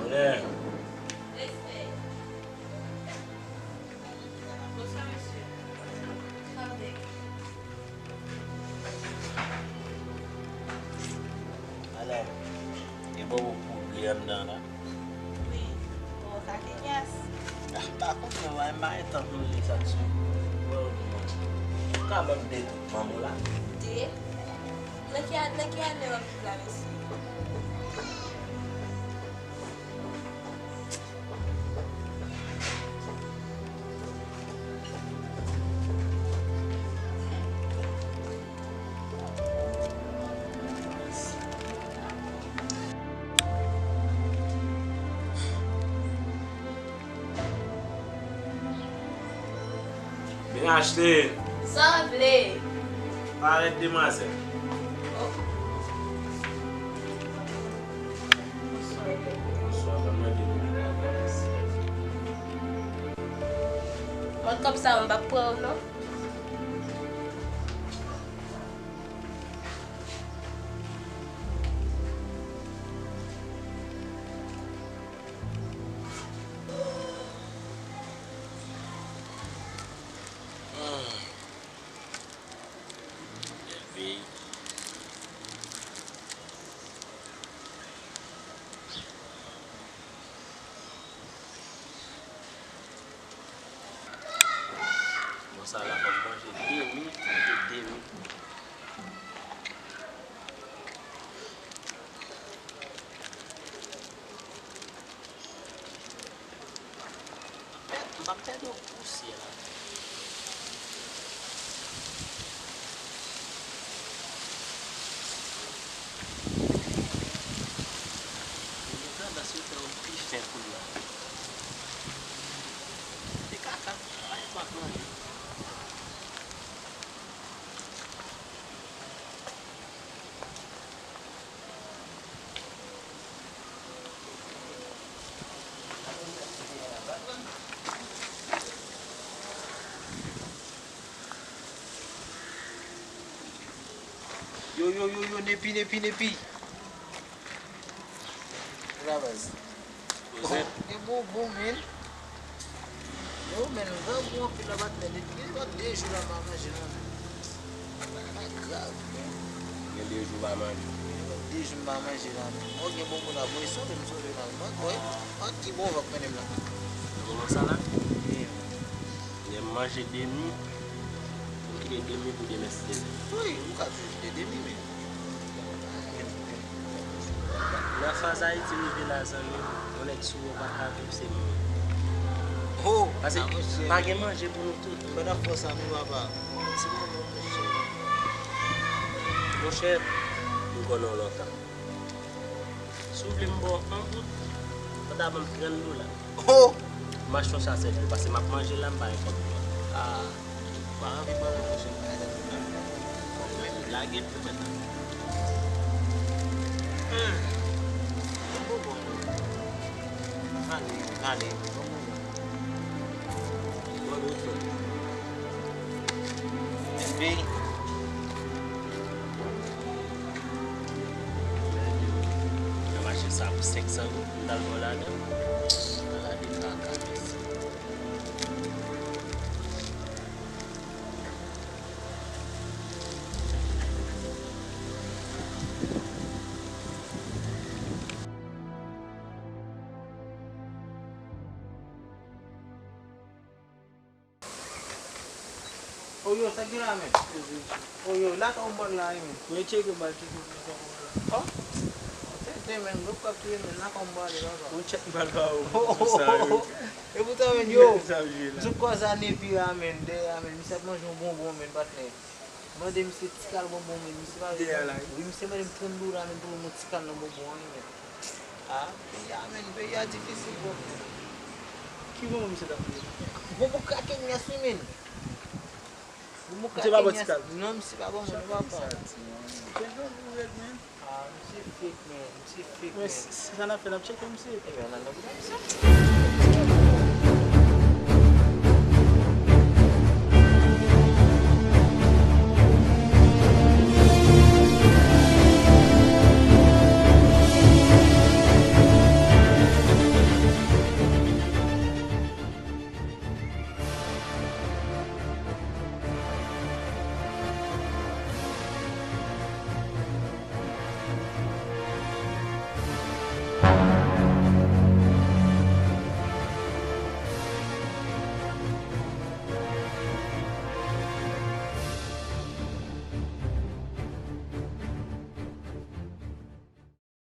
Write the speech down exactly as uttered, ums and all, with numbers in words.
Yeah. Alò, gen bobo pou bliye anndan la. Wi. Bon, sa ki nyès? Ah, pa konprann, wè, m pa gen tan pou li sa sou. Wè, ou ka ban m de tout manman la? De? Nan ki a-, nan ki ane w ap viv la, mesye? Byen achte. Sa w vle? Parèt, demwazèl. Oh. Bonswa. Bonswa, ban mwen de minit. Mwen kòb sa, m p ap pran w non. Bon, sa la, fò m manje demi, manje demi. M p ap pèdi yon pousyè la. Gen tandans yo fè yon ti fen kounye a. Se kaka, pa gen kwa k manje. Yo, yo, yo, yo, Nepi, Nepi, Nepi. Travay. Kozèt. Gen bonbon, men. Yo, men, grangou anpil la, patnè. Depi gen de jou la, m pa manje non, men. Bagay grav, men. Gen de jou pa manje. Gen de jou m pa manje la, men. Mwen gen bonbon la, bon, e sonje m sonje nan mank, wi. An ti bon vant mennen m la. Nan moman sa la? Wi. Lè m manje demi, m kite demi pou demen si Dye vle. Wi, ou ka toujou kite demi, men. Nan faz Ayiti rive la, zanmi m, yon nèg sou ou pa ka viv, se mouri. Oh, paske pa gen manje pou nou tout. Pandan fòs a nou, papa. Ti moman, monchè. Monchè, m konnen w lontan. Si w vle m ba w yon goud, fò w ta ban m trant dola. Oh! M achte yon sachè dlo, paske m ap manje la, m pa gen kòb dlo. Ah. Pa anvi ban mwen, monchè, m pa gen dlo. Lage pou mwen. Hmm. Bon, bon, bon. Ale, ale. Bon, bon, bon. Bon, bon, bon. Epi, nan mache sa pou senk san goud, m t al pran ladan. Ala de kaka, mèsi. Oh yo, sa k gen la, men? Oh yo, lakay ou m pral la wi, men. Mwen tcheke, m pral tcheke pou sa pou la. Oh? Se te, men, gwo kòb ki ye, men, lakay ou m pral la, papa. Yon tchèk m pral ba ou. Oh, oh, oh, oh. E poutan, men, yo, m sot kòz a Nepi la, men, dèyè a, men, misye ap manje yon bonbon, men, patnè. Mande misye ti kal bonbon, men, misye pa vle. Dèyè la, wi. Wi, misye mande m trant dola, men, pou m yon ti kal nan bonbon an, men. Ah, peyi a, men, peyi a difisil, bro. Ki bonbon misye t ap manje? Bonbon krakenyès, wi, men. Misye pa ba w ti kal? Non, misye pa ban mwen, non, papa. Misye jwenn ou rèd, men. Ah, misye fake, men. Misye fake, men. Si, si sa n ap fè, n ap tcheke misye. Ebyen, n al nan bouda misye.